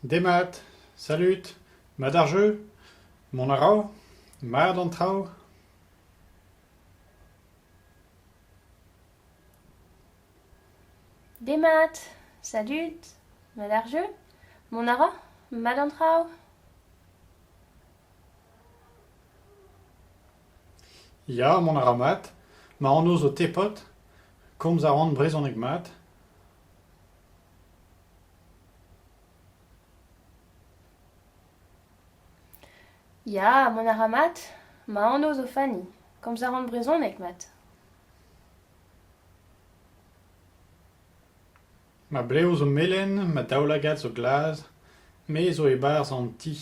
Demat, salud, mat ar jeu ? Mont a ra ? Mat an traoù ? Demat, salud, mat ar jeu ? Mont a ra ? Mat an traoù ? Ya, mont a ra mat. Ma anv zo Tepod. Komz a ran brezhoneg mat. Ya, mont a ra mat. Ma anv zo Fanny. Komz a ran brezhoneg mat. Ma blev zo melen, ma daoulagad zo glas. Me zo e-barzh an ti.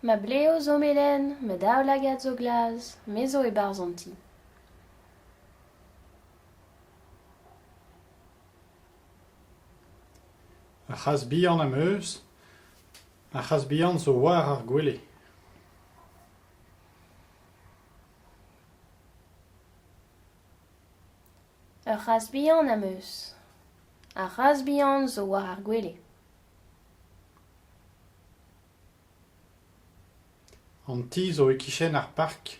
Ma blev zo melen, ma daoulagad zo glas, me zo e-barzh an ti. Ur c'hazh bihan am eus. Ar c'hazh bihan zo war ar gwele. Ur c'hazh bihan am eus. Ar c'hazh bihan zo war ar gwele. An ti zo e-kichen ar park.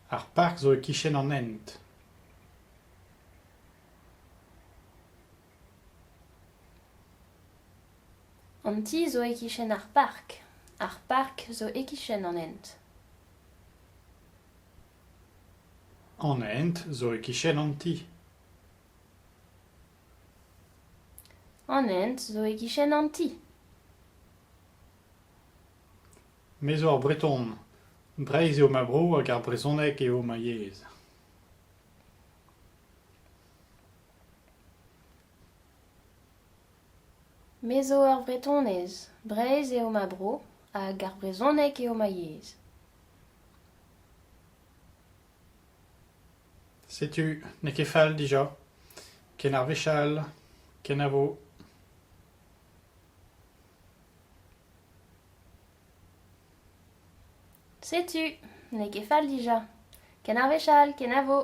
Ar park zo e-kichen an hent. An ti zo e-kichen ar park. Ar park zo e-kichen an hent. An hent zo e-kichen an ti. An hent zo e-kichen an ti. Me zo ur Breton. Breizh eo ma bro hag ar brezhoneg eo ma yezh. Me zo ur Vretonez. Breizh eo ma bro hag ar brezhoneg eo ma yezh. Setu, n'eo ket fall dija. Ken ar wech all, kenavo. Setu, n'eo ket fall dija. Ken ar wech all, kenavo.